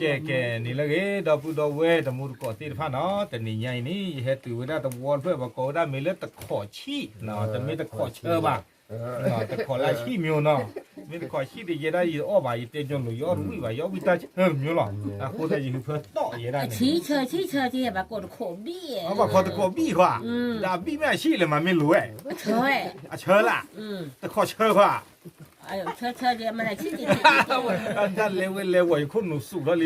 ကဲ ကဲ န့ၣ်လၢအဂ့ၤ ဒီပုၢ်ဒီဝဲၢ်တံၤသကိးသ့ၣ်တဖၣ်နီၤ, တနံၤညါအံၤန့ၣ် ယဟဲတုၤဝဲဒၣ်တဝီတဖျၢၣ် ပကိးဝဲဒၣ်မ့ၢ်လၢတခိးဆံၣ်, တမ့ၢ်တခိးဆၢဘၣ်, တခိးလၢဆံၣ်မၠိနီၤ, မ့ၢ်တခိးဆံၣ်ဒီး ယဲဒၣ်ယအီၣ်ဘၣ် ယတဲညီလိာ် ယအီၣ်တဝံၣ်ဘၣ် ယအီၣ်ဝံၣ်တၢ်ဆၢမၠိလီၤ, အဃိသတးယဟုးဖၢတီၢ်ယဲဒၣ်န့ၣ် ဆံၣ်ဆၢ ဆံၣ်ဆၢ ဘၣ်ကိးတခိးဘံၣ်, ဘၣ်ကိးတခိးဘံၣ်ဃီ, ဒီးအဘံၣ်မ့ၢ်အဆံၣ်လဲၣ် မ့ၢ်လိၤဝဲ, အဆၢလၢ်, တခိးဆၢဃီ ဆံၣ်ဆၢ တၢ်လဲၤဝဲလဲၤဝီၤ ယခိၣ်နူာ်စူးထီၣ်လံ,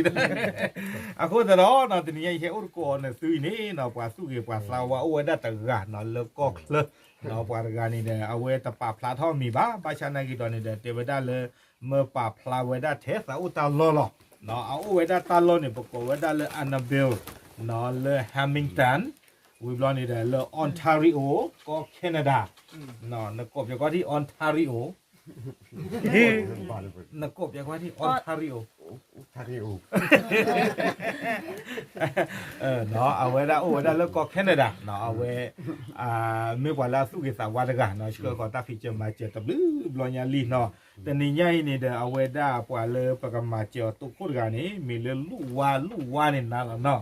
အဃိသတးဒီး တနံၤညါအံၤ ယဟဲအိၣ်တကိးနသုအံၤန့ၣ် ပှၤသူၣ်ဂ့ၤပှၤသးဝါအိၣ်ဝဲဒၣ်တဂၤနီၤ လၢကီၢ်ချၢ, ပှၤတဂၤန့ၣ်ဒီး အဝဲတပာ်ဖျါထီၣ်အမံၤဘၣ်, ဘၣ်ဆၣ်နာ်က့ၤဒီးန့ၣ်ဒီး တဲဝဲဒၣ်လၢ မၢပာ်ဖျါဝဲဒၣ်ထဲသးအိၣ်တၢ်လီၢ်လီၤ, အအိၣ်ဝဲဒၣ်တၢ်လီၢ်န့ၣ် ပကိးဝဲဒၣ်လၢ Annabel နီၤ လၢ Hamilton, ဝံၤဘျီန့ၣ်ဒီး လၢ Ontario ကီၢ် Canada, နကိးပျဲကွၢ်ထံ Ontario, နကိးပျဲကွၢ်ထံ Ontario, အဝဲဒၣ်အိၣ်ဝဲဒၣ်လၢကီၢ် Canada နီၤ, အဝဲ မ့ၢ်ပှၤလၢအသူၣ်ဂ့ၤသးဝါတဂၤနီၤ, ဆှၢဃီၤတၢ်ဖံးစၢၤမၤစၢၤတဘျုးဘျီညါလံနီၤ, တနံၤညါအံၤန့ၣ်ဒီး အဝဲဒၣ်ပှၤလၢပကမၤစၢၤအီၤတိခိၣ်တဂၤန့ၣ် မ့ၢ်လၢလူၣ်ဝါ လူၣ်ဝါန့ၣ်နၤလီၤနီၤ,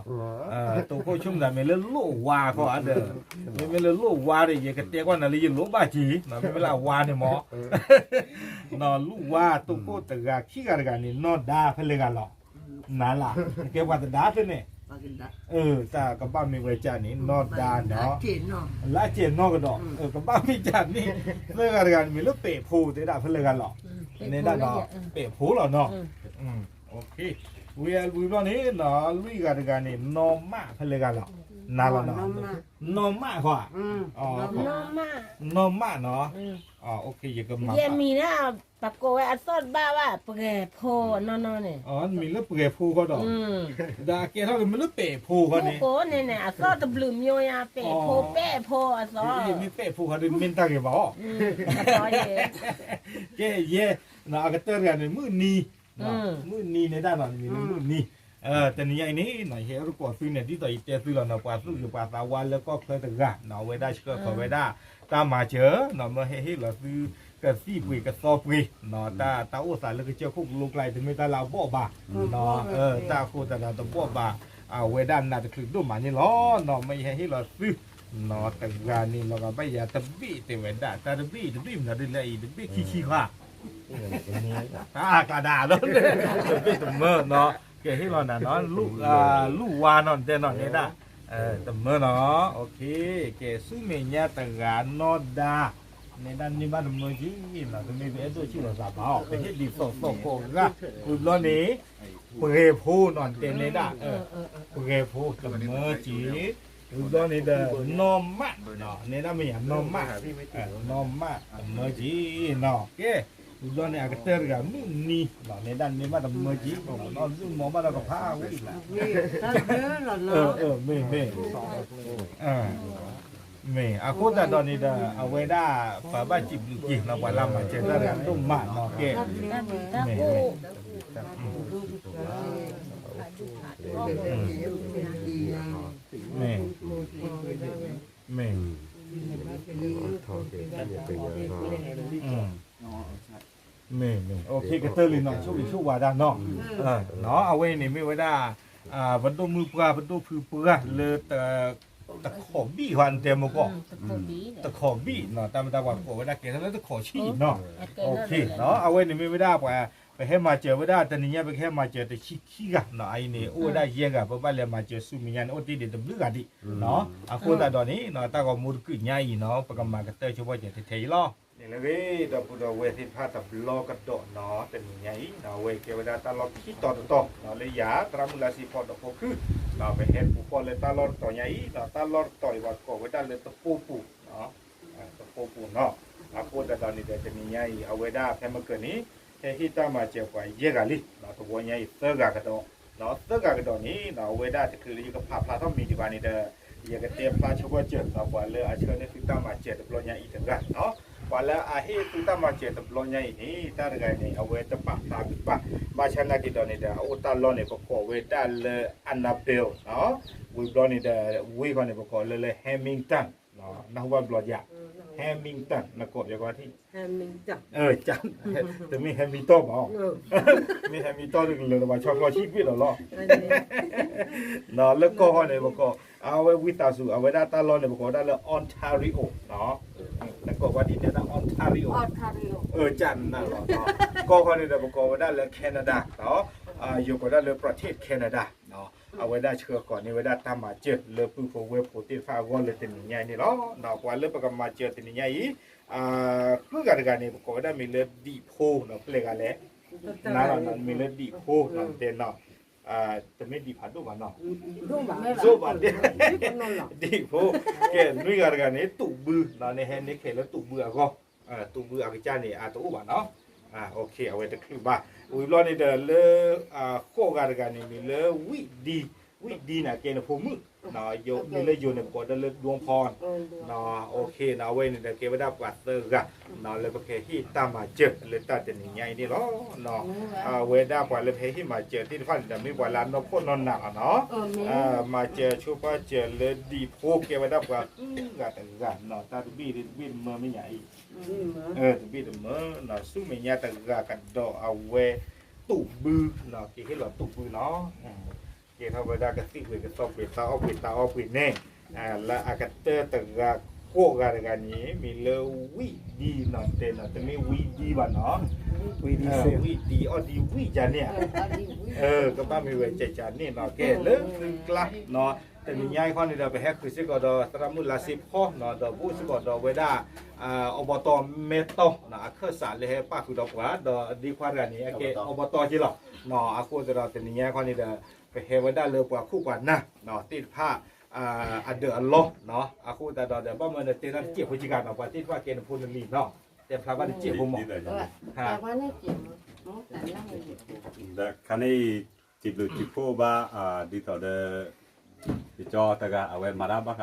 တိခိၣ်ဆိကမိၣ်သးမ့ၢ်လၢလိၣ်ဝါဃီဒီး, မ့မ့ၢ်လၢလိၣ်ဝါဒီး ယကတဲကွၢ်နၤလၢယလိၣ်ဘၣ်က့ၤ, မ့မ့ၢ်လၢအဝါန့ၣ်မ့ၢ် နီၤ လူၣ်ဝါ တိခိၣ်တဂၤခံဂၤတဂၤန့ၣ် နီၢ်ဒါဖဲလဲၣ်ဂၤလီၤ, နၤလၢ ကဲပှၤတဒါသ့န့ၣ်, တၢ်ကဘၣ်မ့ၢ်ဝဲကၢ်န့ၣ် နီၢ်ဒါနီၤ, လၢအစဲးနီၢ်ကဒီး, ကဘၣ်မ့ၢ်ကၢ်န့ၣ် သၢဂၤတဂၤန့ၣ် မ့ၢ်လၢပဲာ်ဖိသ့ဒၣ်ဖဲလဲၣ်ဂၤလီၤ, န့ၣ်ဒၣ်နီၤ ပဲာ်ဖိလီၤနီၤ, ဝံၤဘျီန့ၣ် လွံၢ်ဂၤတဂၤန့ၣ် နီၢ်မးဖဲလဲၣ်ဂၤလီၤ, နၤလီၤနီၤ, နီၢ်မးဃီဧါ, နီၢ်မးနီၤ, ယကမၤ ယမံၤလၢ ပကိးဝဲအသီၣ်တဘၣ်ဘၣ် ပှဲၤဖိနီၢ်နီၢ်န့ၣ်, မံၤလၢပှဲၤဖိဃီဒီး, ဒီးအကဲထီၣ်လၢမ့ၢ်လၢပဲာ်ဖိဃီန့ၣ်, ကိးန့ၣ်န့ၣ် အသီၣ်တဘျုးမၠိညါ ပဲာ်ဖိ ပဲာ်ဖိအသီၣ်, မ့ၢ်ပဲာ်ဖိဃီဒီး မ့ၢ်တၢ်ဂ့ၤဘၣ်အီၤ, ကဲယဲ, အကတၢၢ်တဂၤန့ၣ် မုၢ်နံၤ, မုၢ်နံၤန့ၣ်ဒၣ်နီၤ မံၤလၢမုၢ်နံၤ, တနံၤညါအံၤန့ၣ် ယဟဲအိၣ်တကိးသုန့ၣ် ဒ်သိးယတဲသုလီၤနီၤ ပှၤသူၣ်ဂ့ၤပှၤသးဝါလၢကီၢ်ချၢတဂၤနီၤ အဝဲဒၣ်ဆှၢဃီၤဝဲဒၣ် တၢ်မၤစၢၤနီၤ မၢဟဲဟ့ၣ်လီၤသု ကသံၣ်ပှ့ၤကသီပှ့ၤနီၤ တၢ် တၢ်အိၣ်သးလၢကစၢၢ်ခိၣ်ကလိကျါအံၤ တမ့ၢ်တၢ်လၢအဘီၣ်ဘၣ်, တၢ်အဃိသတးဒီးတဘီၣ်ဘၣ်, အဝဲဒၣ်နးတချုးဒိၣ်မးန့ၣ်လီၤနီၤ မၢယဟဲဟ့ၣ်လီၤသု နီၤ တဂၤန့ၣ် လီၤဂာ်ဘၣ်ယၤတဘ့ၣ်တဲဝဲဒၣ် တၢ်တဘ့ၣ်တဘ့ၣ်မနုၤဒ်လဲၣ်အံၤ တဘ့ၣ်ခံဆံဃၣ် အကျါဒၣ်လီၤ, တဘ့ၣ်တမၢနီၤ ကဟ့ၣ်လီၤနၤနီၤ လူၢ်ဝါနီၤ တဲနီၤန့ၣ်ဒၣ်, တမၢနီၤ ကဲဆူမဲာ်ညါတဂၤနီၢ်ဒါ, နဲဒၣ်န့ၢ်ဘၣ်တမၢက့ၤနီၤ တမ့ၢ်ပအဲၣ်ဒိးဆံၣ်လီၤသးဘၣ်အီၤ ပဟ့ၣ်ဒ်သိးသိးကိးဂၤ, ဝံၤဘျီန့ၣ် ပှဲၤဖိနီၤ တဲနဲဒၣ်, ပှဲၤဖိတမၢက့ၤ, ဝံၤဘျီန့ၣ်ဒီး နီၢ်မး, နဲဒၣ်မ့ၢ်ယၤ နီၢ်မး, နီၢ်မးတမၢက့ၤနီၤ ကဲ, ဝံၤဘျီန့ၣ် အကတၢၢ်တဂၤ မုၢ်နံၤ, နဲဒၣ်န့ၢ်ဘၣ်တမၢက့ၤ, နီၢ်မးဘၣ်ဒီးကဖးဝံၤလီၤ, မ့ၢ်, မ့ၢ်, မ့ၢ်, အဃိသတးဒီးန့ၣ်ဒီး အဝဲဒၣ် ပှၤဘၣ်စံးဘျုးက့ၤနီၤ ပှၤလၢမၤစၢၤတၢ်တဂၤဒိၣ်မးနီၤ ကဲ, မ့ၢ် မ့ၢ်, မ့ၢ်, မ့ၢ်, မ့ၢ်, ကတၢၢ်လံနီၤ ဆိၣ်ဂ့ၤဆိၣ်ဝါဒၣ်နီၤ, အဝဲအံၤန့ၣ်မ့ၢ်ဝဲဒၣ် ပဒိၣ်မုၣ်ပှၢ် ပဒိၣ်ဖုပှၢ်လၢ တခိးဘံၣ်ဃီ နတဲမ့ၢ်ကီး, တခိးဘံၣ်နီၤ တၢ်မ့ၢ်တၢ်ပှၤကိးဝဲဒၣ်ကဲထီၣ်လၢတခိးဆံၣ်နီၤ, အဝဲန့ၣ်မ့ၢ်ဝဲဒၣ်ပှၤ ပဟဲမၤစၢၤဝဲဒၣ် တနံၤညါ ပကဟဲမၤစၢၤတဆံခံဂၤနီၤ အအံၤန့ၣ် အိၣ်ဝဲဒၣ်ယဲၢ်ဂၤ ပဘၣ်လဲၤမၤစၢၤဆူမဲာ်ညါန့ၣ် အိၣ်တ့ၢ်ဒံးတဘျုးဂၤဒံး, အဃိသတးဒီးန့ၣ် တၢ်ဂီၤမူတကုးညါအံၤနီၤ ပကမၤကတၢၢ်ဆိပီၣ်စၢၤထဲထဲအံၤလီၤ. န့ၣ်လၢဂ့ၤ ဒီပုၢ်ဒီဝဲၢ်သ့ၣ်တဖၣ်တဘျီကဒီးနီၤ တနံၤညါအံၤနီၤ အဝဲကဲဝဲဒၣ်တၢ်လီၢ်ခံတီၤတတီၤနီၤ လၢယၤ သရၣ်မုၣ်လါစ့ဖီဒီးဖိခုနီၤ ပဟဲပူၤဃီလၢတၢ်လီၢ်တတီၤညါအံၤနီၤ တၢ်လီၢ်တတီၤအံၤပှၤကိးဝဲဒၣ်လၢတပိပူၤနီၤ တပိပူၤနီၤ, အဃိသတးဒီးန့ၣ်ဒီး တနံၤညါအံၤ အဝဲဒၣ်ဖဲမကၢၤန့ၣ် ဟဲဟ့ၣ်တၢ်မၤစၢၤပှၤယဲၢ်ဂၤလံနီၤ တဝီညါအံၤသၢဂၤကဒီးနီၤ သၢဂၤကဒီးန့ၣ်နီၤ အဝဲဒၣ်တချုးလၢယကဖးဖျါထီၣ်မံၤဒံးဘၣ်န့ၣ်ဒီး ယကတဲဖျါဆိပီၣ်စၢၤနီၤ ပှၤလၢအဆှၢန့ၢ်သုတၢ်မၤစၢၤတဘျီညါအံၤတဂၤနီၤ ပှၤလၢအဟ့ၣ်သုတၢ်မၤစၢၤတဘျီညါအံၤန့ၣ် တၢ်တဂၤန့ၣ် အဝဲတပာ်ဖျါဘၣ် ဘၣ်ဆၣ်နာ်က့ၤဒီးန့ၣ်ဒီး အအိၣ်တၢ်လီၢ်န့ၣ် ပကိးဝဲဒၣ်လၢ Annabel နီၤ ဝံၤဘျီန့ၣ်ဒီး ဝ့ၢ်ဃီန့ၣ် ပကိးလၢလၢ Hamilton နၢ်ဟူဘၣ်ဘျီယၤ Hamilton နကိးယၤကွၢ်ထံၣ်, တမ့ၢ် Hamilton ဘၣ်, မ့ၢ် Hamilton တကလၢၤဒီး ပှၤဆီချီဆံးကွံာ်ဒီးလီၤ. လၢကီၢ်ဃီန့ၣ် ပကိး အဝဲဝံသးစူၤ အဝဲဒၣ်တၢ်လီၢ်န့ၣ် ပကိးဝဲဒၣ်လၢ Ontario နကိးကွၢ်ထံၣ်န့ၣ်ဒၣ် Ontario, ကနၤလီၤ. ကီၢ်ဃီန့ၣ်ဒီး ပကိးဝဲဒၣ်လၢ Canada ယကိးဒၣ်လၢ ပထ့း Canada အဝဲဒၣ်ဆှၢဃီၤန့ၢ်ဝဲဒၣ်တၢ်မၤစၢၤလၢပုၢ်ဖိဝဲၢ်ဖိသ့ၣ်တဖၣ်အဂီၢ်လၢတနံၤညါအံၤန့ၣ်လီၤ. ပှၤလၢပကမၤစၢၤတနံၤညါအံၤ ဃုဂၤတဂၤန့ၣ် ပကိးဝဲဒၣ်မ့ၢ်လၢဒံးဖိနီၤ ပျဲၢ်ဂၤလဲၣ်, နမ့ၢ်လၢဒံးဖိနီၤတဲနီၤ, တမ့ၢ်ဒံးဖးဒိၣ်ဘၣ်နီၤ, ဒိၣ်ဘၣ်, ဒံးဖိ, ကဲ နွံဂၤတဂၤန့ၣ် တူးဘုနီၤ န့ၣ်ဟဲန့ၢ်ခဲလၢတူးဘုအဂီၢ်, တူးဘုအကစၢ်န့ၣ် အတအိၣ်ဘၣ်နီၤ, အဝဲတချုးဘၣ်, ဝံၤဘျီန့ၣ်ဒီးလၢ ဃိးဂၤတဂၤန့ၣ် မ့ၢ်လၢဝံၣ်ဒံ, ဝံၣ်ဒံန့ၣ် ကဲနဖိမုၣ် မ့ၢ်လၢယိၤန့ၣ် ပကိးဒၣ်လၢဒွန်ဖီ, အဝဲန့ၣ်ဒီးကဲဝဲဒၣ်ပှၤသၢဂၤ လၢပကဟ့ၣ်တၢ်မၤစၢၤလၢတၢ်တနံၤညါအံၤန့ၣ်လီၤ. အဝဲဒၣ်ပှၤလၢပဟဲဟ့ၣ်မၤစၢၤသ့ၣ်တဖၣ်န့ၣ်ဒီး မ့ၢ်ပှၤလၢအနီၢ်ခိနီၢ်နးလီၤနီၤ, မၤစၢၤဆိပာ်စၢၤလၢဒံးဖိကဲဝဲဒၣ်ပှၤဃုဂၤတဂၤနီၤ, တၢ်တဘ့ၣ်တဘ့ၣ်တမၢမ့ၢ်ညါအံၤ, တဘ့ၣ်တမၢ, ဆူမဲာ်ညါတဂၤကဒီးအဝဲ တူးဘုနီၤ, ကဟ့ၣ်လီၤတူးဘုနီၤ ကဲထီၣ်ဝဲဒၣ်ကသံၣ်ပှ့ၤကသီပှ့ၤ တၢ်အီၣ်ပှ့ၤတၢ်အီပှ့ၤန့ၣ်, လၢအကတၢၢ်တဂၤဃိးဂၤတဂၤန့ၣ် မ့ၢ်လၢဝံၣ်ဒံနီၤ တဲနီၤ တမ့ၢ်ဝံၣ်ဒံဘၣ်နီၤ, ဝံၣ်ဒံ အီၣ်ဒံဝံၣ်ယၤန့ၣ်ဧါ, ကဘၣ်မ့ၢ်ဝဲကကန့ၣ်နီၤ ကဲလၢကျါနီၤ, တနံၤညါအံၤခီန့ၣ်ဒီး ပဟဲဃုာ်စ့ၢ်ကီးဒီးသရၣ်မုၣ်လါစ့ဖီနီၤ ဒီးဘူးစ့ၢ်ကီးဒီးဝဲဒၣ် အဘီတီမဲတီနီၤ အခၢၣ်စးလၢဟဲပၣ်ဃုာ်ဒီးပှၤ ဒီးဒ့ခွါတဂၤန့ၣ် အကဲအဘီတီက့လီၤ, အဃိသတးဒီးတနံၤညါခီန့ၣ်ဒီး ပဟဲဝဲဒၣ်လၢပှၤခိၣ်ပှၤနၢ်သ့ၣ်တဖၣ် အဒၢးအလီၢ်နီၤ, အဃိသတးဒီး ဘၣ်မနုၤတဲတၢ်တစဲးဖိက့ၤဂၤနီၤ ပှၤသ့ၣ်တဖၣ်ကဲနဖိနလံၤနီၤ, တဲဖျါဘၣ်တစဲးဖိမး, ခါန့ၣ် စံးဘျုးစံးဖှိၣ်ဘၣ် ဒ်သိးဒီး ယကၠီတဂၤ အဝဲမၤတၢ်ဘၣ်ဃး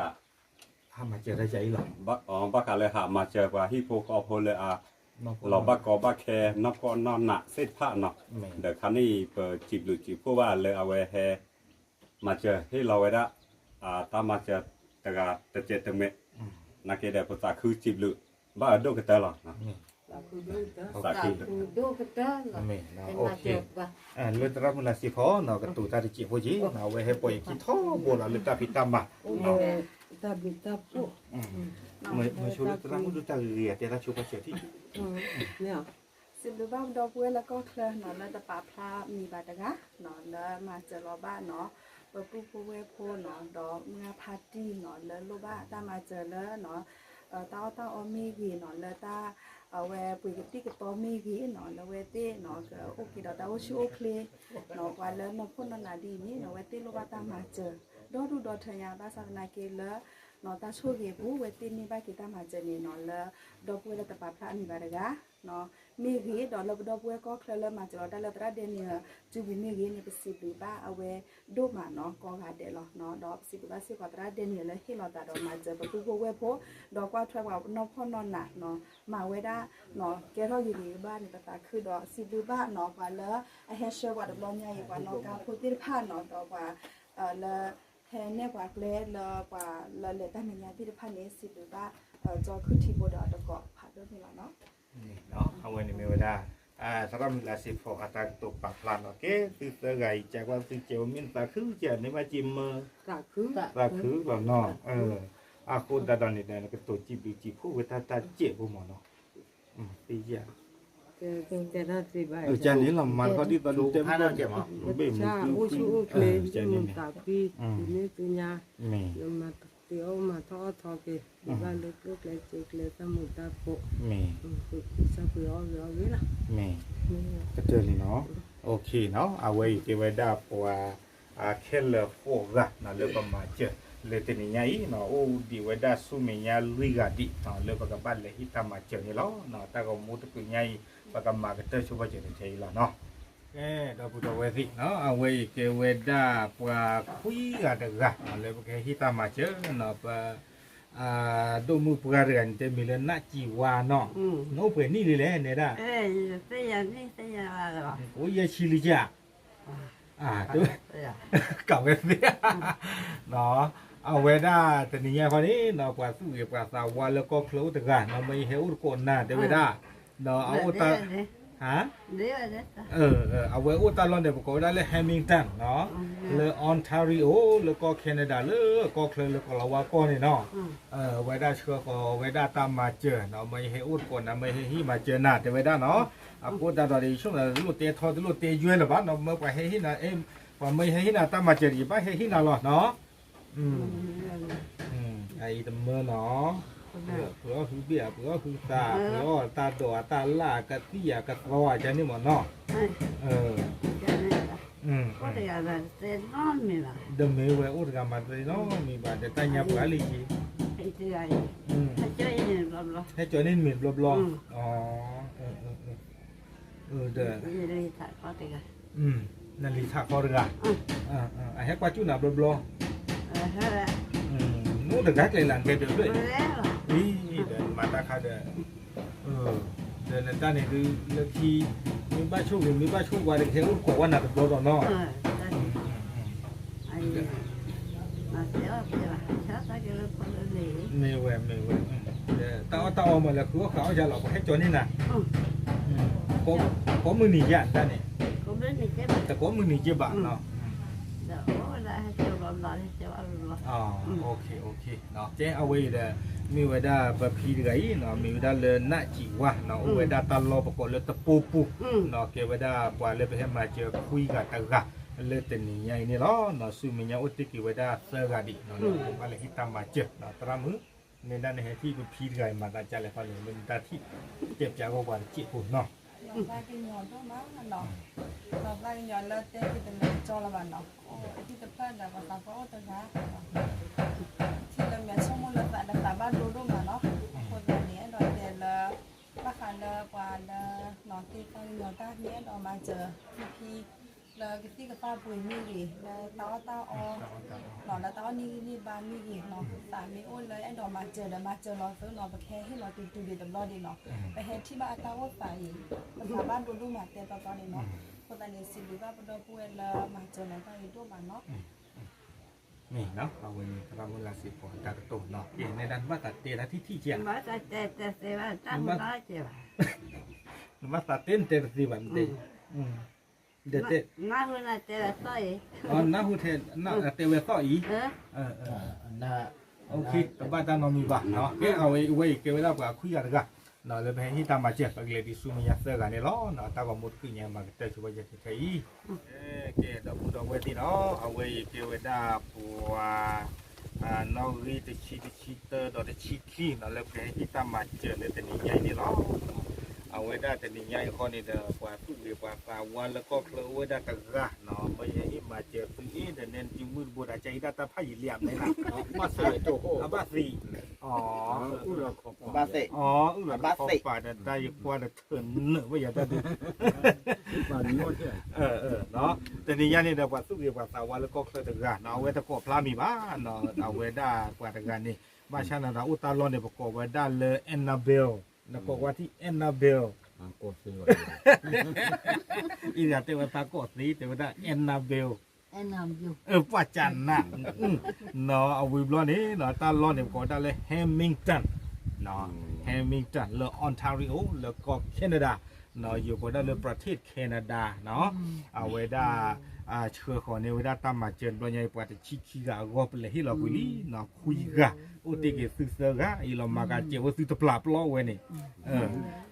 မၤစၢၤတၢ်အံၤလီၤ, ဘၣ်ဃးလၢဟးမၤစၢၤပှၤဟံၣ်ဖိဃီဖိလၢအ လီၤဘၣ်ကီဘၣ်ခဲ နီၢ်ကီၢ်နီၢ်နးသ့ၣ်တဖၣ်နီၤ, ဒီးခါန့ၣ် ပစံးဘျုးစံးဖှိၣ်ဘၣ်လၢအဝဲဟဲ မၤစၢၤဟ့ၣ်လီၤဝဲဒၣ် တၢ်မၤစၢၤတဂၤတစဲးတမဲာ်, နာ်က့ဒီးပသးခုစံးဘျုး ဘၣ်အဒိၣ်ကတၢၢ်လီၤ. သးခု လၢသရၣ်မုၣ်လါစ့ဖီနီၤ ကတိၤတၢ်တစဲးဖိက့ၤနီၤ အဝဲဟဲပိာ်ယခံထီဘိလီၤလၢတၢ်ဖံးတၢ်မၤ, တၢ်ဘျုးတၢ်ဖှိၣ်, မ့ၢ်ဆိလၢသရၣ်မုၣ်ဒိၣ်တၢ်ဂ့ၤဂ့ၤ အတဲတၢ်ဆိပာ်စၢၤထံၣ် စံးဘျုးဘၣ်ပဒီပုၢ်ဝဲၢ်လၢကီၢ်ချၢနီၤ လၢတပာ်ဖျါမံၤဘၣ်တဂၤနီၤ လၢမၤစၢၤလီၤဘၣ်နီၤ ပပုၢ်ဖိဝဲၢ်ဖိနီၤ ဒီးမုၢ်ဂၢ်ဖါတံၢ်နီၤ လၢလိၣ်ဘၣ်တၢ်မၤစၢၤလၢနီၤ တၢ်အီၣ်တၢ်အီမ့ၢ်ဂ့ၤနီၤ လၢတၢ် အဝဲပှ့ၤကသံၣ်ကသီမ့ၢ်ဂ့ၤနီၤ လၢဝဲသ့ၣ်နီၤ ကအိၣ်က့ၤဒီးတၢ်အိၣ်ဆူၣ်အိၣ်ချ့နီၤ ပှၤလၢနီၢ်ခိနီၢ်နးဒ်အံၤန့ၣ်နီၤ ဝဲသ့ၣ်လိၣ်ဘၣ်တၢ်မၤစၢၤ ဒီဒူၣ်ဒီထၢညါ ဘၣ်ဆၣ်သနာ်က့လၢ တၢ်ဆိၣ်ဂ့ၤပူၤ ဝဲသ့ၣ်န့ၢ်ဘၣ်က့ၤတၢ်မၤစၢၤန့ၣ်နီၤ လၢဒီပုၢ်ဝဲၢ်လၢတပာ်ဖျါအမံၤဘၣ်တဂၤ မ့ၢ်ဂ့ၤဒီးလၢပဒီပုၢ်ဝဲၢ်ကီၢ်ချၢလၢမၤစၢၤလီၤတၢ်လၢသရၣ်ဒဲနံၣ် စုပူၤမ့ၢ်ဂ့ၤန့ၣ် ပစံးဘျုးဘၣ်အဝဲဒိၣ်မးနီၤ ကိးဂၤဒဲးလီၤ. ဒီးပစံးဘျုးဘၣ်စ့ၢ်ကီးသရၣ်ဒဲနံၣ်လၢဟ့ၣ်လီၤသးဒီးမၤစၢၤပပုၢ်ဖိဝဲၢ်ဖိ ဒီးကွၢ်ထွဲပှၤနီၢ်ခိနီၢ်နးနီၤ မၤဝဲဒၣ်နီၤ ကဲထီၣ်ဂ့ၤဂ့ၤဘၣ်န့ၣ် ပသးခုဒီးစံးဘျုးဘၣ်နီၤ ပှၤလၢအဟဲဆှၢပှၤတဘျီညါအံၤ ပှၤနီၣ်ကါဖိသ့ၣ်တဖၣ်နီၤ ဒီးပှၤ လၢ ဟဲနဲၣ်ပှၤကျဲလၢပှၤလၢလဲၤတၢ်မဲာ်ညါသ့ၣ်တဖၣ်န့ၣ် စံးဘျုးဘၣ် ကၠီခုၣ်ထံဖိဒီးတကိးဖးဒိၣ်န့ၣ်လီၤနီၤ. အဝဲန့ၣ်မ့ၢ်ဝဲဒၣ် သရၣ်မုၣ်လါစ့ဖီအတၢ်ကတိၤပာ်ဖျါနီၤ ကဲသုသၢဂၤအံၤ ကကွၢ်သုစဲးဝဲမ့ၢ်သးခုကဲန့ၣ်မ့ၢ်က့မၢ သးခုလီၤနီၤ အဃိသတးဒီးန့ၣ်ဒီး နကတိၤစံးဘျုးစံးဖှိၣ်ဝဲတၢ်တၢ်စဲးဖိမးနီၤ သ့ၣ်ညါ ကဲထီၣ်သ့ဘၣ် ကန့ၣ်လီၤ မၤတခီဒ်သိးဒ်တဲဘၣ် ဘ့ၣ်မုၢ်သူ ကၠီအိၣ်ဆူၣ်အိၣ်ချ့ မုၢ်သးဖံ သုန့ၢ်သုညါ မ့ၢ် နမၤတသ့အီၣ်မၤထီၣ်အီၣ်ထီက့ၤ ဘၣ်လၢကျိၣ်ကျဲစ့ကျဲတၢ်မုာ်တၢ်ဖိ မ့ၢ် ဃုာ်ဃုာ်စၢ်ဃုာ်အီၣ်ဂ့ၤအီၣ်ဂ့ၤလီၤ မ့ၢ် ကတၢၢ်လံနီၤ OK နီၤ အဝဲအံၤကဲဝဲဒၣ်ပှၤ ခဲလၢာ်ဃိးဂၤနီၤ လၢပမၤစၢၤ လၢတနံၤညါအံၤနီၤ အိၣ်ဒံးဝဲဒၣ်ဆူမဲာ်ညါလွံၢ်ဂၤဒံးနီၤ လၢပကဘၣ်လဲၤဟ့ၣ်တၢ်မၤစၢၤန့ၣ်လီၤ. တၢ်ဂီၤမူတပူၤညါအံၤ ပကမၤကတၢၢ်ဆိပာ်စၢၤတထဲအံၤလီၤနီၤ. ကဲ ဒီပုၢ်ဒီဝဲၢ်သ့ၣ်နီၤ အဝဲအံၤကဲဝဲဒၣ်ပှၤခွံဂၤတဂၤနီၤ လၢပကဟ့ၣ်တၢ်မၤစၢၤနီၤ ပ ဒိၣ်မုၣ်ပှၢ်တဂၤန့ၣ် တဲမံၤလၢနးကံဝါနီၤ နအိၣ်ပှဲၤနံၣ်လံလဲၣ် နဲဒၣ် အိၣ်ယဲၢ်ဆံလံကၠၢ် ကးဝဲသ့ၣ် နီၤ အဝဲဒၣ်တနံၤညါဃီန့ၣ်နီၤ ပှၤသူၣ်ဂ့ၤပှၤသးဝါလၢကီၢ်ချၢအိၣ်တဂၤနီၤ မ့ၢ်ယဟဲအိၣ်တကိးနၤ တဲဝဲဒၣ် ဒီးအအိၣ်တၢ် ဟါ အဝဲအိၣ်တၢ်လီၢ်န့ၣ် ပကိးဝဲဒၣ်လၢ Hamilton နီၤ လၢ Ontario လၢကီၢ် Canada လၢကီၢ်ချၢလၢကီၤလၤဝါကီၢ်န့ၣ်နီၤ ဝဲဒၣ်ဆှၢဃီၤဝဲဒၣ်တၢ်မၤစၢၤနီၤ မ့ၢ်ယဟဲအိၣ်တကိးနၤ မ့ၢ်ဟဲဟ့ၣ်မၤစၢၤနၤ တဲဝဲဒၣ်နီၤ အဃိသတးဒီး ယဆိကမိၣ်တလိၣ်တဲထီတလိၣ်တဲယွဲလၢၤဘၣ်နီၤ မ့ၢ်ပှၤဟဲဟ့ၣ်နၤ ပှၤမ့ၢ်ဟဲဟ့ၣ်နၤတၢ်မၤစၢၤတယံၤဘၣ်ဟဲဟ့ၣ်နၤလီၤနီၤ အအံၤတမၢနီၤ ပှၤအီၣ်ဟုဘ့ၣ်ဧါ ပှၤအီၣ်ဟုသး ပှၤအီၣ်တၢ်ဒိးအတၢ်လၣ်အကသံၣ်အကသီအကန့ၣ်မ့ၢ်နီၤ တမ့ၢ်ဝဲအိၣ်တဂၤမၤတသ့နီတမံၤဘၣ် ဒီးတၢ်ညါပှၤလၢယံၤ ဟဲကၠီအံၤန့ၣ်ဘျီဘျီ ဟဲကၠီန့ၣ်မ့ၢ်ဘျီဘျီ ဒီး နလံၤထးခီတဂၤ အဟဲကွၢ်စူၣ်နၤဘျီဘျီ နအိၣ်တဂၤကျဲၤလၢကဲဒၢးဖျၢၣ် အံၤဒီးနမၤတၢ်ခါဒီး ဒီးနတၢ်န့ၣ်ဒုးလၢခံ မ့ၢ်ဘၣ်ဆိၣ်ဂ့ၤ မ့ၢ်ဘၣ်ဆိၣ်ဝါဒီးကဟဲအိၣ်တကိးဝဲနၤတဘျီဒီးနီၤ မ့ၢ်ဝဲ မ့ၢ်ဝဲ တၢ်အီၣ်တၢ်အီမ့ၢ်လၢဃုအီၣ်ဃုအီၣ်ယါလီၤ ပှၤဟဲကၠီန့ၢ်နၤ ကိးမုၢ်နံၤယါတၢ်န့ၣ် တကိးမုၢ်နံၤက့ဘၣ် ကဲအဝဲအံၤဒီး မ့ၢ်ဝဲဒၣ်ပဖံတဂၤအံၤနီၤ မ့ၢ်ဝဲဒၣ်လၢနးစံးဝါနီၤ အိၣ်ဝဲဒၣ်တၢ်လီၢ်ပကိးလၢတပိပူၤနီၤ ကဲဝဲဒၣ်ပှၤလၢပဟဲမၤစၢၤခွံဂၤတဂၤ လၢတနံၤညါအံၤန့ၣ်လီၤ. ဆူမဲာ်ညါအိၣ်တ့ၢ်က့ၤဝဲဒၣ်သၢဂၤဒံးနီၤ လၢပဘၣ်လဲၤဟ့ၣ်တၢ်မၤစၢၤနီၤ သရၣ်မုၣ် မ့ၢ်ဒၣ်နဟဲထံၣ်ပဖံတဂၤအံၤမၤသးဒ်လဲၣ်ဃီန့ၣ် လၢနတၢ်ထံၣ် တဲပၠးဂီၢ်ပှၤတစဲးဖိနီၤ လီၤသးကညီၤဒိၣ်မးနီၤ လီၤသးကညီၤလၢတဲက့ၤတလၢကကၠီလၢၤဘၣ်နီၤ အိၣ်အဟံၣ်တဖျၢၣ်ဒီးပှၤသးပှၢ်အိၣ်တဂၤ ထံၣ်လၢမဲာ်ဆိကမိၣ်လၢသးဒီးသးဘၣ်ဒိဒိၣ်မးနီၤ အဃိသတးန့ၣ် အဲၣ်ဒိးတဲလၢ ဘၣ်ဃးလၢပှၤလၢ နီၤသ့ၣ်သၣ်ကညီၤတၢ်န့ၣ် အဲၣ်ဒိးမၤစၢၤဖံဖံ လၢကသံၣ်ကသီပှ့ၤမ့ၢ်ဂ့ၤ လၢတၢ်အီၣ်တၢ်အီ နီၤ လၢတၢ်အီၣ်နံၣ်ဂံၢ်နံၣ်ဘါမ့ၢ်ဂ့ၤနီၤ သးမ့ၢ်အိၣ်လၢအဲၣ်ဒိးမၤစၢၤဒီးမၤစၢၤလီၤသ့နီၤ ပကဟဲဟ့ၣ်လီၤတုၤတုၤဒံးတဘျီဒံးနီၤ ပဟဲထံၣ်ဘၣ်အတၢ်အိၣ်သးအံၤ ပသးဘၣ်ဒိဒိၣ်မးတဲတီတီန့ၣ်နီၤ အဃိသတးန့ၣ် စံးဘျုးဘၣ်ပဒီပုၢ်ဝဲၢ်လၢမၤစၢၤနၤတၢ်အံၤဒိၣ်မးနီၤ မ့ၢ်နီၤ အဝဲန့ၣ် သရၣ်မုၣ်လါစ့ဖီအတၢ်ကတိၤနီၤ ကဲ နဲဒၣ်နဘၣ်သးတဲတၢ်ထံၣ်ထံၣ်ကဲ နဘၣ်သးတဲနတဲတသ့ဘၣ် နတဲ ဒီးတဲ နၢ်ဟူထဲ တဲဝဲသီၣ်အံၤ တဘၣ်တၢ်နီတမံၤဘၣ်နီၤ ကဲ အဝဲအံၤကဲဝဲဒၣ်ပှၤခွံဂၤတဂၤ လၢပဟဲဟ့ၣ်တၢ်မၤစၢၤ ပကလဲၤဒံးဆူမဲာ်ညါသၢဂၤန့ၣ်လီၤ. တၢ်ဂီၤမူတကုာ်ညါမၤကတၢၢ်ဆိဝဲယဲၢ်ထဲအံၤ ကဲ ဒီပုၢ်ဒီဝဲၢ်သ့ၣ်နီၤ အဝဲအံၤကဲဝဲဒၣ်ပှၤ နီၣ်ဂံၢ်တဆံ တဆံတၢ ဒီးတဆံခံနီၤ လၢပကဟဲဟ့ၣ်တၢ်မၤစၢၤလၢတနံၤညါအံၤန့ၣ်လီၤ. အဝဲဒၣ်တနံၤညါအံၤဃီန့ၣ်ဒီး ပှၤသူၣ်ဂ့ၤပှၤသးဝါလၢကီၢ်ချၢအိၣ်ဝဲဒၣ်တဂၤနီၤ မ့ၢ်ယဟဲဟ့ၣ်မၤစၢၤသုအ့ၣ်ဒီးနဲဒုးမုၢ်တဘိဒၣ်ကၢ်အံၤဒၣ်တၢ်ဖးယံာ်လံအမဲာ်လၢ အဘၣ်သံ အဘၣ်သံ အုၣ်လီၤခီပာ်ဒီးတၢ်ယကွၢ်ဒီးထၢနုာ်ဝဲယၤတၢ်ဒုး တနံၤညါန့ၣ်ဒီး ပှၤသူၣ်ဂ့ၤပှၤသးဝါလၢကီၢ်ချၢတဂၤနီၤ အဝဲတကိးဖျါမံၤဘၣ်နီၤ အဝဲဒၣ်ပှၤတဂၤန့ၣ် ဘၣ်ဆၣ်န့ၣ်ဒီးအိၣ်တၢ်လီၢ်န့ၣ် ပကိးဝဲဒၣ်လၢ Annabelle နကိးကွၢ်ထံၣ် Annabelle အံၤဒၣ်တဲဝဲသးကီၢ်သ့ တဲဝဲဒၣ် Annabelle ပှၤကနၣ် နီၤ အဝံၤဘျီန့ၣ်နီၤ တၢ်လီၢ်န့ၣ် ပကိးဝဲဒၣ်လၢ Hamilton နီၤ Hamilton လၢ Ontario လၢကီၢ် Canada နီၤ ယိၤကိးဝဲဒၣ်လၢ ประเทศ Canada နီၤ အဝဲဒၣ် ဆှၢဃီၤန့ၢ်ဝဲဒၣ်တၢ်မၤစၢၤတဘျီညါအံၤ ပှၤတဆံခံဂၤအဂီၢ် ပလဲၤဟ့ၣ်လီၤကွံာ်လံနီၤ ခွံဂၤ အိၣ်တ့ၢ်က့ၤသုသၢဂၤ အံၤလီၤမၤကၤစဲးဝဲသုတပျၢ်ပျီဝဲန့ၣ်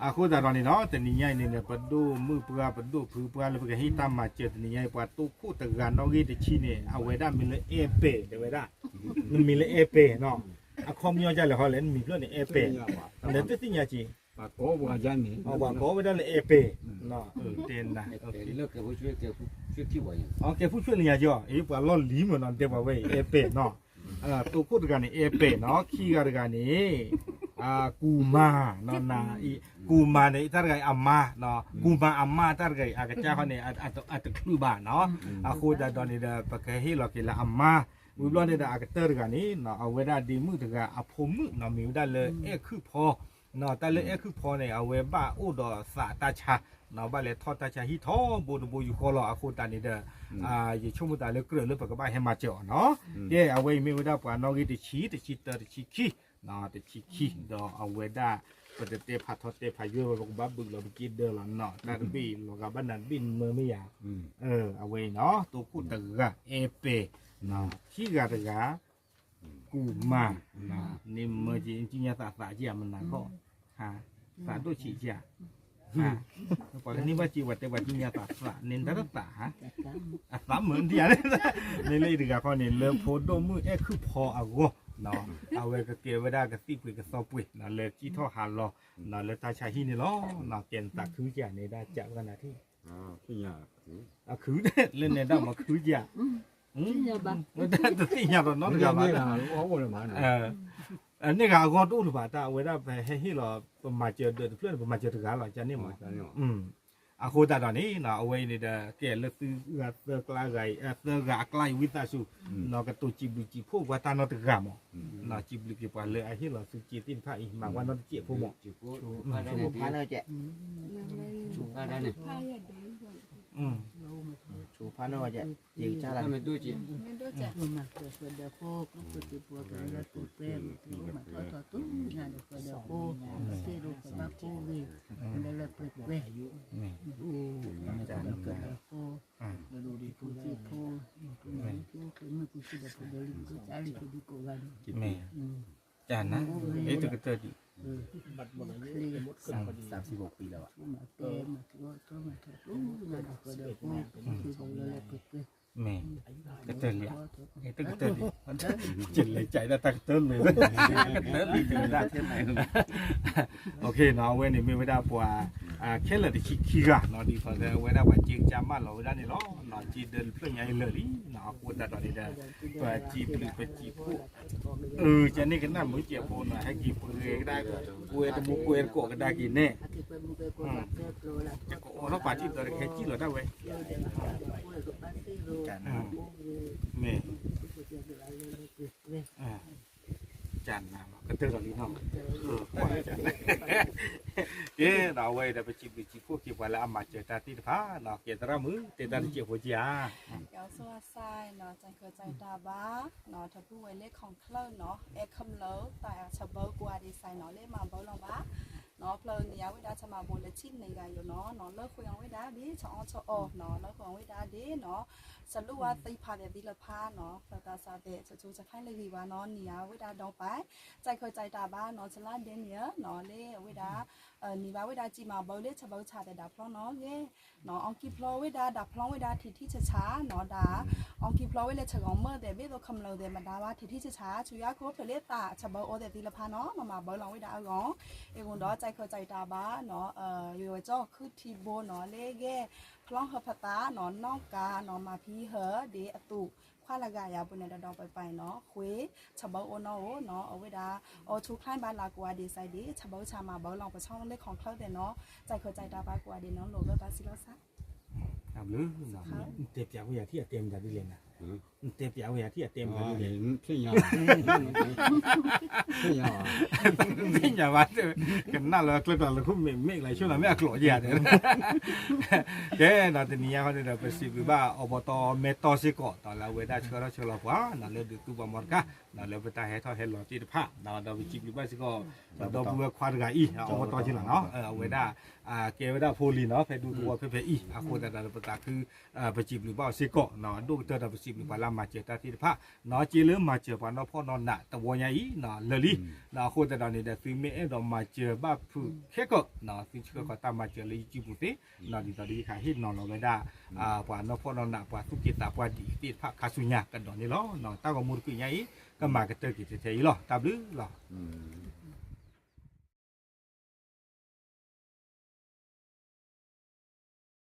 အဃိသတးဒီးန့ၣ်နီၤ တနံၤညါအံၤန့ၣ်န့ၣ် ပဒိၣ်မုၣ်ပှၢ် ပဒိၣ်ဖုပှၢ် လၢပကဟ့ၣ်တၢ်မၤစၢၤတနံၤညါအံၤ ပှၤတိခိၣ်တဂၤနီၣ်ဂံၢ်တဆံန့ၣ် အဝဲဒၣ်မံၤလၢ အဲပဲာ် တဲဝဲဒၣ် နမံၤလၢ အဲပဲာ် နီၤ အခီပညီဒ်လဲၣ်ဃီလဲၣ် နမံၤဖျၢၣ်န့ၣ် အဲပဲာ် နတသ့ၣ်ညါက့ၤ ပှၤကိးဝဲဒၣ်လၢ အဲပဲာ် တဲနၤ ကဲဖူဆွ့ၣ်လၢညါက့ၤအီၤ အံၤပှၤလီၢ်လံၤမ့ၢ်နီၤ တဲပှၤဝဲအံၤ အဲပဲာ် နီၤ တိခိၣ်တဂၤန့ၣ် အဲပဲာ် နီၤ ခံဂၤတဂၤန့ၣ် ကူမၤ နီၤ ကူမၤန့ၣ် တၢ်တဂၤအံၤအမါ ကူမၤအမါ တၢ်တဂၤအံၤ အကစၢ်ဃီန့ၣ် အတချုးဘၣ်နီၤ အဃိသတးဒီးန့ၣ်ဒီး ပကဟ့ၣ်လီၤက့ၤလၢအမါ ဝံၤဘျီန့ၣ်ဒီး အကတၢၢ်တဂၤန့ၣ် အဝဲဒၣ်ဒ့မုၣ်တဂၤအဖိမုၣ်နီၤ မ့ၢ်ဝဲဒၣ်လၢအဲၣ်ခုၣ်ဖီ တၢ်လၢအဲၣ်ခုၣ်ဖီန့ၣ် အဝဲဘၣ်အိၣ်ဒီးသးတၢ်ဆါ ဘၣ်လဲၤထီၣ်တၢ်ဆါဟံၣ်ထီဘိတဘိယူၢ်ဃီလီၤ. အဃိသတးန့ၣ်ဒီး ယဆိကမိၣ်သးလၢကြၢးလၢပကဘၣ်ဟဲမၤစၢၤအီၤနီၤ. ကဲ အဝဲအံၤမ့ၢ်ဝဲဒၣ်ပှၤနီၣ်ဂံၢ်တဆံ, တဆံတၢ, တဆံခံ, တဆံခံ ဒီးအဝဲဒၣ် ပတတဲဖးထီတဲဖးယွဲဝဲ ပကဘၣ်ဘုးလီၤပက့ဒၢလီၤနီၤ. တၢ်တဘ့ၣ်အံၤ လီၤဂာ်ဘၣ်နၤတဘ့ၣ်နမၢမ့ၢ်ယၤ, အဝဲအံၤနီၤ တိခိၣ်တဂၤ အဲပဲ ခံဂၤတဂၤ ကူၣ်မၤ, န့ၣ်မၢက့ၤ ကၠံၣ်ညါသးသးက့ၤ မနၤခီၣ်, သးဒိၣ်ဆံးက့ၤ, ပှၤကန့ၢ်ဘၣ်စ့ ပှၤတဲပှၤကၠံၣ်ညါသးသး န့ၣ်တၢ်တသးဧါ, အသးမုာ်ဒံးဧါ, မ့ၢ်လၢအံၤတဂၤခီန့ၣ် လၢဖိဒိၣ်မုၣ်အဲၣ်ခုၣ်ဖီအဂီၢ်, အဝဲကကဲဝဲဒၣ်ကသံၣ်ပှ့ၤကသီပှ့ၤ လၢကံၣ်ထီၣ်ဟးလီၤ လၢတၢ်ဆါဟံၣ်န့ၣ်လီၤ. ကဲနသးခုက့ၤန့ၣ်ဒၣ်ကးဝဲနၤထံၣ် အခု, လၢနဲဒၣ်မၤခုက့ၤ, တသ့ၣ်ညါဒီးနီတဂၤဘၣ်, န့ၢ်ဂၤအဂီၢ်တအိၣ်လၢၤဘၣ် တၢ်အဝဲဒၣ်ပဟဲဟ့ၣ်လီၤ ပမၤစၢၤဒၢးတဖျၢၣ်န့ၣ် ပမၤစၢၤတဂၤလီၤ ကန့ၣ်မး, အဃိသတးဒီးန့ၣ် အဝဲအံၤန့ၣ်ဒီး ကဲလၢသုဂၤသၢကျါဂၤအံၤ သၢဂၤအကျါအံၤ ဝံသးစူၤ နီၢ်ကတိၤစံးဘျုးစံးဖှိၣ်ပှၤတၢ်နီတဂၤမး, စံးဘျုးက့ၤပှၤလၢအဟ့ၣ်လီၤသုစ့သ့ၣ်တဖၣ်အံၤ မၤဝဲနီတစဲးဖိမး, ဆိဖါန့ၣ် ဆိဖါန့ၣ် မ့ၢ်ဒိၣ်ကဲး မၤဃုာ်ဒီးဃိ ကျိၣ်ဖိစ့ဖိကလၢပှဲၤပှဲၤ မ့ၢ်မၤထီၣ်ထီၣ်တူၢ်ညါဒီးဃုာ်ဒီးဃိ စ့ရိၤကဘၣ်ကိၢ်ဂ့ၤ လၢလၢပှဲၤပှဲၤ အိၣ်ဒီးဃုာ်ဒီးဃိ ဖိစ့ဖိ မ့ၢ်ကူစံဒီးဖိဒီးလံ ကစၢ်လံကဒုးကိးဂၤဒီး ကနၤ တကတၢၢ်ဒံး မၤတဲမၤထီၣ်မၤထီၣ်တူၢ်ညါဒီးဃုာ်ဒီးဃိ ဖိစ့ဖိကလၢလၢပှဲၤပှဲၤ မ့ၢ် ကတၢၢ်လံ, တကတၢၢ်လံ, ယလဲၤကးဒၣ်တၢ်ကတၢၢ်လံ, ကတၢၢ်လံ, အဝဲန့ၣ်မ့ၢ်ဝဲဒၣ်ပှၤ ခဲလၢာ်တဆံခံဂၤနီၤ ဒ်သိးဒီးအဝဲဒၣ်ပှၤစ့ကစၢ်မၢလီၤဝဲဒၣ်န့ၣ်လီၤ. စ့ဒၢတဖျၢၣ်ညါအံၤလၢာ်လံနီၤ အဃိသတးဒီးန့ၣ်ဒီး ပစံးဘျုးပစံးဖှိၣ် ကန့ၣ်ကနၣ်မုာ်စဲးဖိနီၤ ဟဲက့ၤပှဲၤကဒါ ကွဲတမူကွဲတကိးကဒါက့ၤန့ၣ် ယကအိးထီၣ်ပာ်ထံၣ်ဒီးတကဟဲကံၣ်လီၤဒၣ်ဝဲ မ့ၢ် ကနၤ ကတၢၢ်ဒီးလံနီၤ ကဲဒီးအဝဲဒီး ပစံးဘျုးစံးဖှိၣ်က့ၤပှၤလၢအမၤစၢၤတၢ်သ့ၣ်တဖၣ်နီၤ ကဲသရၣ်မုၣ် တဲတၢ်တစဲးဖိက့ၤဧါ ကဲအီၤဆိၣ်အစၢ်နီၤ ကၠဲးခၢၣ်ကၠဲးတၢ်ဘါနီၤ ထးပုၢ်ဝဲလၢ ခီၣ်ချၢၣ်နီၤ အဲၣ်ခၢၣ်လၢ တၢ်ဆၢဘၢကိးဂၤဒဲးစဲးနီၤ လၢမၤဘၢလီၤဘၣ်နီၤ ဖျၢၣ်န့ၣ် အဝဲဒၣ်ဆၢမၤဘိးလၢထံၣ်န့ၢ်ဂၤယိာ်နီၤ လၢဃုာ်အီၤဝဲဒၣ်ဒ် ဆၢအီၣ်ဆၢအီနီၤ လၢဃုာ်အီၤဝဲဒၣ်ဒ်နီၤ စလူးဝါသံဖးသဲးသံလၢဖါနီၤ သးသးစးသဲး ဆၢဆူဆၢခါလၢဂ့ၤဝါနီၤ န့ၢ်အဝဲဒၣ်ဒီးပာ် ကၠဲးခၢၣ်ကၠဲးတၢ်ဘါနီၤ ဆလါဒဲန့ၣ်နီၤ လၢအဝဲဒၣ် န့ၢ်ဘၣ်ဝဲဒၣ်စံးမၤဘၢလၢဆၢဘၢဆၢသဲးဒၣ်ဖျီနီၤ ဂ့ၤနီၤ အီၣ်ကံၣ်ဖျီဝဲဒၣ် ဒၣ်ဖျီဝဲဒၣ်ထံထံဆးဆးနီၤ ဒၣ် အီၣ်ကံၣ်ဖျီဝဲလၢဆၢဂီၤမၢသဲး ဘ့ၣ်သိးခမျၢၢ်သဲး မတၤဘၣ်ထံထံဆးဆး ဆူယါခိၣ်ဖျၢၣ်လၢသးဆၢဘၢအီသဲးသံလၢဖါနီၤ မၤမၤဘၢလီၤဝဲဒၣ်အဂီၢ် အဂီၢ်ဒီး ကၠဲးခၢၣ်ကၠဲးတၢ်ဘါနီၤ ယဝဲကၠီၣ်ခုထံဘိနီၤ လၢဂ့ၢ် ဖျီဟၢဖသးနီၤ နီၢ်ကါနီၤ မၤဖံဟၢ ဒ်အသူၣ် ခွါလၢဂၤယၤပူၤန့ၣ် ဒီးဒီးပပာ်နီၤ ဃ့ ဆၢဘၢအိၣ်နီၤအိၣ်နီၤ အဝဲဒၣ် အီၣ်ဆူၣ်ချါဘၣ်လၢကိးဂၤဒဲးစဲးဒ် ဆၢဘၢဆၢမၤဘၢလီၤ ပဆီလၢခီၣ်ချၢၣ်သဲးနီၤ ကၠဲးခၢၣ်ကၠဲးတၢ်ဘါကိးဂၤဒဲးနီၤ လိာ်ဘၢဘၣ်စံလီၤစၢ် နတဲပျးဝဲယၤထံၣ်အတဲမတၤဒ်လဲၣ်နၤ နတဲပျးဝဲယၤထံၣ်အတဲမတၤဒ်လဲၣ် သ့ၣ်ညါဘၣ် ကနၣ်လၢကျဲကျါလၢခိၣ်မဲာ်မဲာ်လၢဆိၣ်လီၤမ့ၢ်အကျိာ်ယၤတဲ ကဲဒီးတနံၤညါခီန့ၣ်ဒီး ပစံးဘျုးဘၣ်အီဘီတီမဲတီစ့ၢ်ကီး ဒီးလၢအဝဲဒၣ်ဆှၢထီၣ်ဆှၢလီၤပှၤ လၢဒုးသူပှၤမီတကါ လၢပတၢ်ဟဲထီၣ်ဟဲလီၤသ့ၣ်တဖၣ် ဒီးပစံးဘျုးဘၣ်စ့ၢ်ကီး ဒီပုၢ်ဝဲၢ်ခွါတဂၤအံၤ အီဘီတီက့လီၤနီၤ အဝဲဒၣ် ကဲဝဲဒၣ်ဖိလံၤနီၤ ဖဲဒူသဝီဖဲဖဲအံၤ အဃိသတးဒီးပသးခု ပစံးဘျုးဘၣ်အီၤစ့ၢ်ကီး ဒိၣ်ကတၢၢ်ဒီးပစံးဘျုးပှၤလၢအမၤစၢၤတၢ်သ့ၣ်တဖၣ် နီၤ က့လၢမၤစၢၤပှၤနီၢ်ဖီၣ်နီၢ်နးတဝီညါအံၤ လၢာ်လံ အဃိသတးဒီးန့ၣ်ဒီး သုမ့ၢ်အဲၣ်ဒိးမၤစၢၤဘၣ်ဖုးခဲကၢး သုဆှၢဃီၤတၢ်မၤစၢၤလၢ YouTube ပူၤသ့ ဒ်သိးဒီးယကဟ့ၣ်နီၤလီၤဝဲဒၣ် ပှၤနီၢ်ဖီၣ်နီၢ်နးပှၤသူၣ်က့သးပှၢ်ဒ်အံၤသ့ၣ်တဖၣ်ခါဆူညါကဒီးန့ၣ်လီၤ. တၢ်ဂီၤမူတကုာ်ညါအံၤ ကမၤကတၢၢ်က့ၤထဲထဲအံၤလီၤ. တၢ်ဘျုးလီၤ.